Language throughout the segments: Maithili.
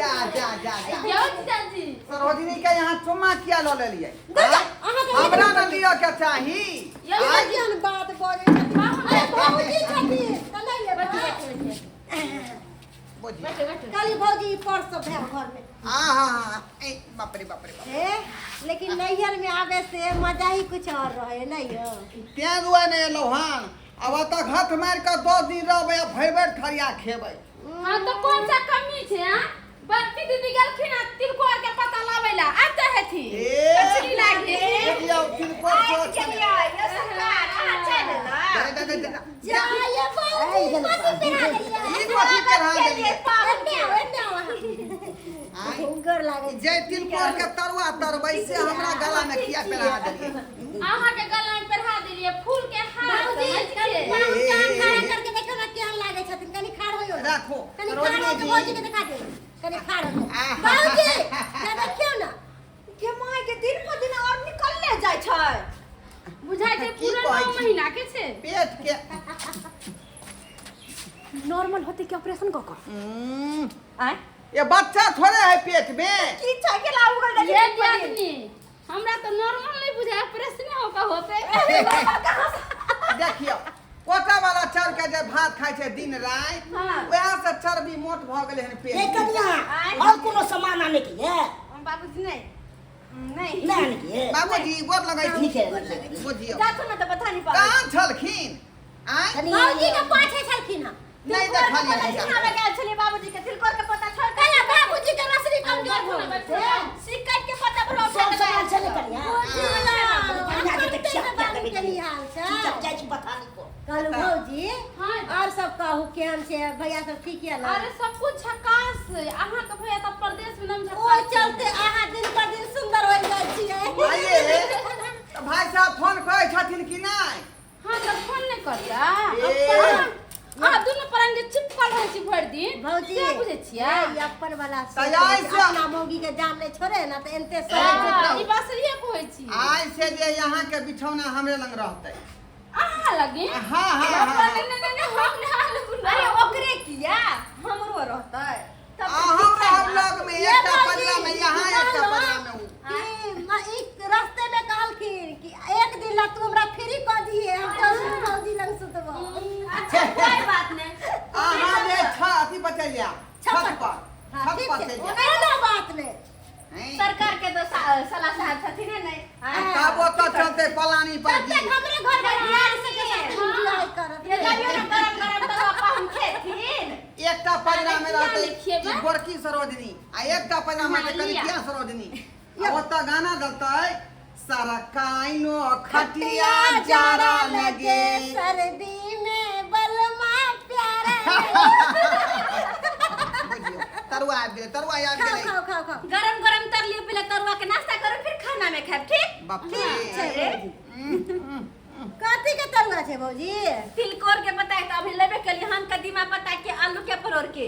जा जा जा जा। यौ जीजाजी। सरोजिनी के यहाँ चुम्मा किया लऽ लेलियै? जा, आँय? अहाँके हमरा न लिअ के चाही। यौ आँय? केहन बात बजै छथिन। अरे भौजी छथिन तऽ नहि लेबै। बुझी। बैठो बैठो। कहली भौजी ई पर्स सब भए घरमे। आ हा हा, ए बाप रे बाप रे बाप। हे, लेकिन नैहर में आवे से मजा ही कुछ और रहे नहीं हो। तें दुआरे नहि एलहुँ हन। आब ओतऽ घट मारि कऽ 10 दिन रहबै आ भरि भरि थरिया खेबै। हाँ तो कौन सा कमी छे? हाँ, बड़की दीदी गेलखिन आ तिलकोर के पता लाबै ला, आब तऽ हेथी। ए कचरी लागे। देखियौ, तिलकोर आबि सेहो छलै। गेलियै यौ सरकार, अहाँ चलि एलहुँ? दे, दे, दे, दे, दे। जा ये भौजी, कथी पेरा देलियै? ई कथी चढ़ा देलियै? एने आओ, एने आओ अहाँ। आँय? गोर लागै। जे तिलकोर के तरुआ तरबै से हमरा गला में किया पेरा देलियै? अहाँ के गला में पहिरा देलियै फूल के हार। भौजी, समझ कनि के। पाहुन कान खड़ा करके देखियौ ने केहन लागै छथिन। कनि खाड़ होइयौ ने। राखो। कनि खाड़ सरोजिनी होके जी। भौजी के देखा दियौ, कनि खाड़ होके। आहा। भौजी ने देखियौ ने। के माय के, दिन पर दिन और निकलले जाइ छै। बुझाइ छै की पूरा कहै 9 छी? महीना के छै। पेट के नॉर्मल होते कि ऑपरेशन कऽ कऽ? आँय? ये बच्चा थोड़े है पेट में। की छै के लाउ गल? ये दियादनी, हमरा तऽ नॉर्मल नहि बुझाय, ऑपरेशन होके होते। देखियौ, कोटा वाला चाउर के जे भात खाइ छै दिन राति, वएह से चर्बी मोट भऽ गेलै हन पेट ए में। कनिया, आँय? और कोनो सामान आने के ये? बाबूजी, नहीं नहीं। नहीं आने के ये? बाबूजी, गोर लगै छी। नीके लगै। बुझियौ। जाथु ने तऽ बता नहीं पाबै। कहाँ छलखिन? आँय? कनि भौजी के पाछे छलखिन हँ। नहि देखलियै भैया। छिनाबै गेल छलियै बाबूजी के, तिलकोर के पत्ता छोड़ के। कहिया बाबूजी के रसरी कमजोर भऽ गेल छै। सिक्कट के पत्ता पर सब सामान छलै कनिया? बुझियौ ने, कनिया के एखन तऽ खिया तक पिया बाबू देबै। के ई हाल छै। चुपचाप जाइ छी बथानी को। कहलहुँ भौजी, हाँ। और सब कहू, केहन छै भैया सब? ठीक यऽ ने? अरे सब कुछ झकास। अहाँ के भैया तऽ परदेश में नाम ओ झकास। चलते अहाँ दिन पर दिन सुंदर होल जाइ छियै। आइए तऽ भाई साहब फोन करै छथिन कि नहि? हाँ, तऽ फोन नहि करता? ए। अहाँ दुनू प्राणी जे चिपकल रहै छी भरि दिन, भौजी, से बुझै छियै? ई अपन वाला सोच तऽ आइ रहै छै। से- अपना मौगी के जान नहि छोड़े ने तऽ एनते ए, सब। हाँ, ई बात सहिए कहै छी। आइ से जे यहाँ के बिछौना हमरे लंग रहतै। अहाँ लगे? हाँ हाँ हाँ नहीं नहीं नहीं, हम ना लगू ना। अरे ओकरे किया, हमरो रहतै तब। अहाँ रहब लग में। ये एकटा भौजी, पजरा में यहाँ, एकटा कहलहुँ पजरा में उ। कि ई रास्ते में कहलखिन कि एक दिन ला तू हमरा फ्री कऽ दिहे, हम तो भौजी लग सुतबो। अच्छा, कोई बात नहीं। अहाँ जे छ अथी पर चलि जायब, छत पर। हाँ, छत ठीक पर छै, चलि जायब। कोनो बात नहि। हैं? सरकार के तो सलाह साहब छथिन ने नहीं? आ तब ओतऽ चलतै पलानी पर। तब तक गीत। हमरे घर में बिहार से के साथ एंजॉय करत। ये लाइयो ना गरम गरम तरुआ, पाहुन खेथिन। एकटा पजरा में रहतै किया नहि खियेबै? ई गोरकी सरोजनी आ एकटा पजरा में हाँ, कनिकिया लिया। सरोजनी, आ ओतऽ गाना गलतै, सरकाइनो खटिया जारा लगे, सर्दी में बलमा प्यारा। बुझियौ, तरुआ आबि गेलै, तरुआ आबि खाओ। गेलै। खाओ खाओ खाओ। गरम गरम तर लियो, पहले तरुआ के नाश्ता करो, फिर खाना में खाएब, ठीक? बाप ठीक छै। रे। भौजी, कथी के तरुआ छै भौजी? तिलकोर के पत्ता के अभी लेबे केलिए हम, कदीमा पत्ता के, आलू के, परोड़ के।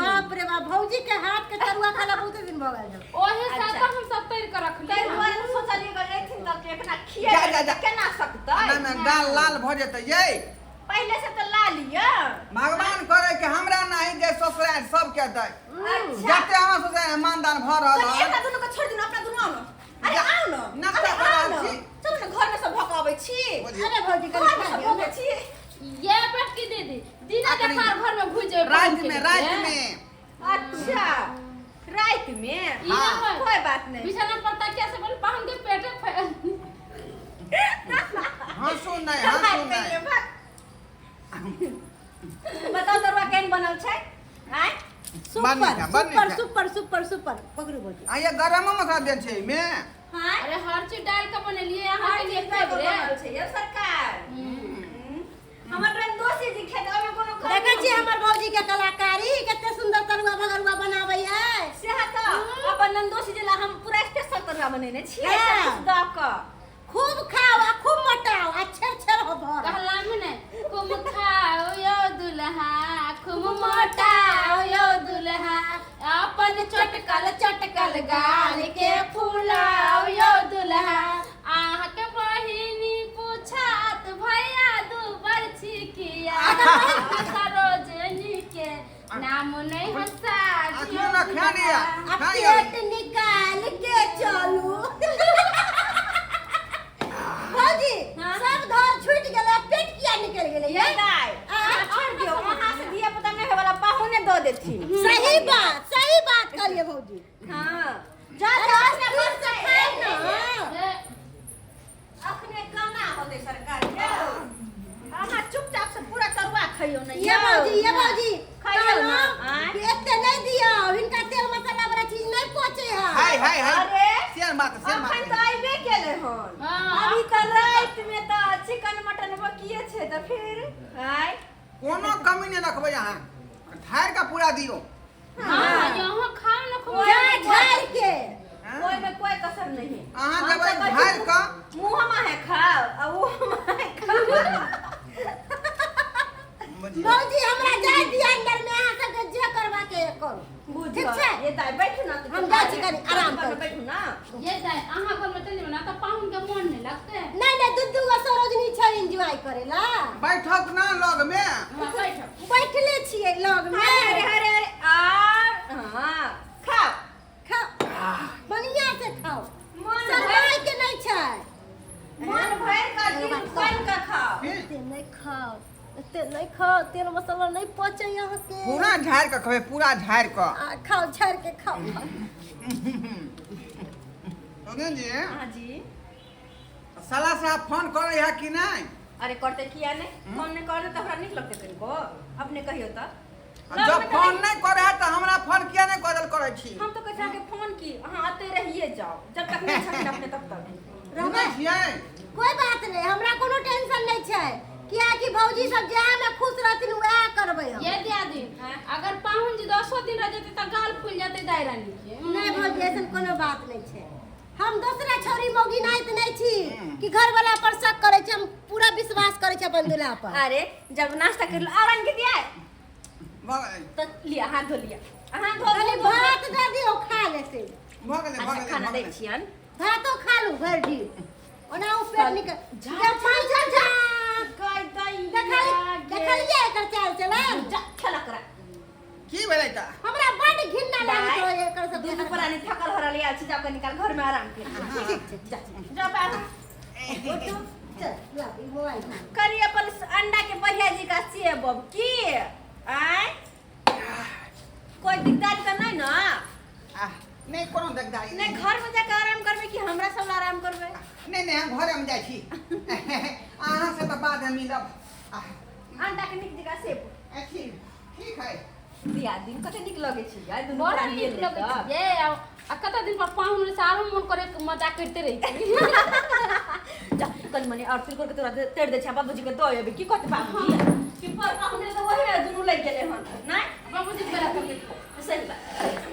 बाप रे बाप, भौजी के हाथ के तरुआ खाला बहुत दिन भऽ गेल छै। ओहे अच्छा। साथ हम सब तैर के रखलियै। ताहि दुआरे हम सोचलियै अगर एथिन तब एकरा जा, जा, जा। खिया केना सकतै। नहि नहि, गाल लाल भऽ जेतै यै। पहिले से तऽ लाल यऽ। भगवान करे कि हमरा नहीं जे ससुराल सबके दै। अच्छा। जते हमरा ससुराल मानदान भऽ रहल चल, हन। एकरा दुनू के छोड़ दियौ, अपना दुनू आउ ने। अरे जा, आउ ने। नाश्ता अरे कऽ आउ रहल ने। छी। चलू ने, घर में सब भऽ कऽ अबै छी। बुझियौ। अरे भौजी, घर कनि में खा सब लियौ भऽ ने। कऽ छी। ये बटकी दीदी, दिना अखनी- देखार घर में घुसि जेबै। राति में, राति में। अच्छा, राति में। ई ना हाँ। होय। कोई बात नहीं। बिछाना पर तकिया से बोल पाहुन के पेटे हंसू नहि, चल हंसू भाग नहि। कहियो, भाग। बताउ तरुआ केहन बनल छै? आँय? बड़ नीक सुपर है, बड़ नीक सुपर है। सुपर सुपर सुपर, पकड़ू भौजी। आ ये गरमो मसाला देल छै एहिमे? हाँ? अरे हर चीज डाल के बनेलिए अहाँ हर के लिए चीज दऽ कऽ बनल फेवरेट। छै यौ सरकार। हमर दोषी जी खेत, ओहिमे कोनो कमी देखै छियै हमर भौजी के कलाकारी, कते सुंदर तरुआ भगरुआ बनाबै है। सेह तऽ अपन नंदोसी जी ला हम पूरा स्पेशल तरुआ बनेने छियै, हाँ। सब किछु दऽ कऽ। खूब खाओ आ खूब मोटाओ आ छेर छेर हो भर। कहला में ने, खूब खाओ यो दुल्हा, खूब मोटाओ यो दुल्हा, अपन चटकल चटकल गाल के फुलाओ यो दुल्हा, अहाँके बहिनी पूछत भैया दूबर छिकिया, सरोजनी के नाम नहीं हंसा। अखनो ने पूरा खा लिया। आ खा लिया। पेट निकाल के चलू। भौजी हाँ? सब धर छूट गेलै, पेट किया निकल गेलै? ये दाय अहाँ छोड़ दियौ, अहाँ से धिया पुता नहि होय वाला, पाहुने दऽ देथिन। सही बात, सही बात कहलियै भौजी। हाँ। जा जा स्थिर से खाइ ना। अखने केना होतै सरकार के? अहाँ चुपचाप से पूरा तरुआ खइयौ ने। ये भौजी, ये भौजी, खइयौ कहलहुँ ने, आँय? कि एते नहि दियौ, हिनका तेल मसाला वाला चीज नहि पचै है। हाय हाय हाय। अरे सेन बात, सेन अखन बात। तऽ आइबे केलै हन। हाँ। अभी तऽ राति में तऽ चिकन मटन बकिए छै, तऽ फिर आय कोनो कमी नहि रखबै, अहाँ ढारि कऽ पूरा दियौ। हाँ, यहाँ खाओ ना खूब। जा झाड़ि के। हाँ? ओहिमे कोई कसर नहीं। अहाँ हम देबै तऽ कहै झाड़ि छी, कऽ। मुँह माहे खाओ आ ओ माहे खाओ। बुझियौ। भौजी, हमरा जाय दिअ अंदर में, अहाँ सबके जे करबाके ये करू। बुझियौ। ठीक छै? ये दाइ बैठू ना। हम जाइ छी, कनी आराम करू। बैठू ना। ये दाय, अहाँ घर में चलि जेबै ना तऽ पाहुन के मोन नहि लगतै। नहि नहि, दू दू गो सरोजनी छै एंजॉय करे ला। बैठक ना लग में। हाँ, बैठो। बैठले छियै लग में। अरे अरे अरे, आर हाँ खाओ। खाओ, बढ़िया से खाओ। मन भरि सरमाय के नहि छै। मन भरि कऽ दिल खोलि कऽ खाओ। फिर एते नहि खाओ, एते नहि खाओ, तेल मसाला नहि पचै अहाँके। पूरा झाड़ि कऽ खबै, पूरा झाड़ि कऽ। आ, खाओ, झाड़ि के खाओ, खाओ। सुनियौ जी। हाँ जी। साला साहब फोन करै है कि नहि? अरे करते किया नहि? फोन नहि करते तऽ हमरा नीक लगतै कनिको? अपने कहियौ तऽ। जब फोन नहि करै है तऽ हमरा फोन किया नहि करल करै छी? हम तऽ कहै छी अहाँके फोन की, अहाँ अतै रहिए जाउ जब तक नहि छथिन अपने तब तक। सुनै छियै? कोई बात नहि, हमरा कोनो टेंशन नहि छै, कियाकि भौजी सब जएह में खुश रहथिन वएह करबै हम। ये दियादिन, अगर पाहुन जी 10 दिन रह जेतै तऽ गाल फूल जेतै दाय रानी के। नहि भौजी, ऐसन कोनो बात नहि छै। हम दोसरा छौरी मौगी नाइत नहि छी कि घर वाला पर शक करै छी। हम पूरा विश्वास करै छी अपन दूल्हा पर। अरे जब नाश्ता कर लो और आन के दिया। भऽ गेलै। तऽ लिअ, हाथ धो लिअ, अहाँ धो। खाली धो, धो। भात दऽ दियौ, खा लेतै। भऽ गेलै, भऽ अच्छा गेलै। खाना भऽ दै गेलै। छियन। भातो खा लू भरि दिन, ओना ओ पेट निकल जा जा जा। गाय दाइ। देखलियै एकर चाल चलन? जा खेला करा। की भेलै तऽ? हमरा बड्ड घिन्ना लागैत रहै एकर सब। दुनू प्राणी थकल हरल आयल छी, जाओ निकाल घर में आराम कर। ठीक छै। जा जा बाहर उठू। चल ला, ई मोबाइल खा। करी अपन अंडा के बढ़िया जी का सेब अब की आय, कोई दिक्कत तऽ नहीं ना? आह, नहि कोनो दिकदारी। नहीं घर में जाके आराम करबै कि हमरा सब ला आराम करबै? नहि नहि, हम घरे में जाइ छी, अहाँ से तऽ बाद में मिलब। आह, अंडा के नीक जगह सेब। ठीक ठीक है। दिया दिन कते नीक लगै छै यार दुनू बड़ा प्राणी नीक एलै लगै तऽ। छै ये। आ कते दिन पर पाहुन से आरो मोन करे के मजाक करते रही छी। जा कनि मनि और तिलकोर के तोरा तोड़ि दै छै, बाबूजी के दऽ एबै। की कहतै बाबूजी कि पर पाहुन तऽ ओही दुनू लागि गेलै हन? नहि बाबूजी के बेरा करबै। सही बात।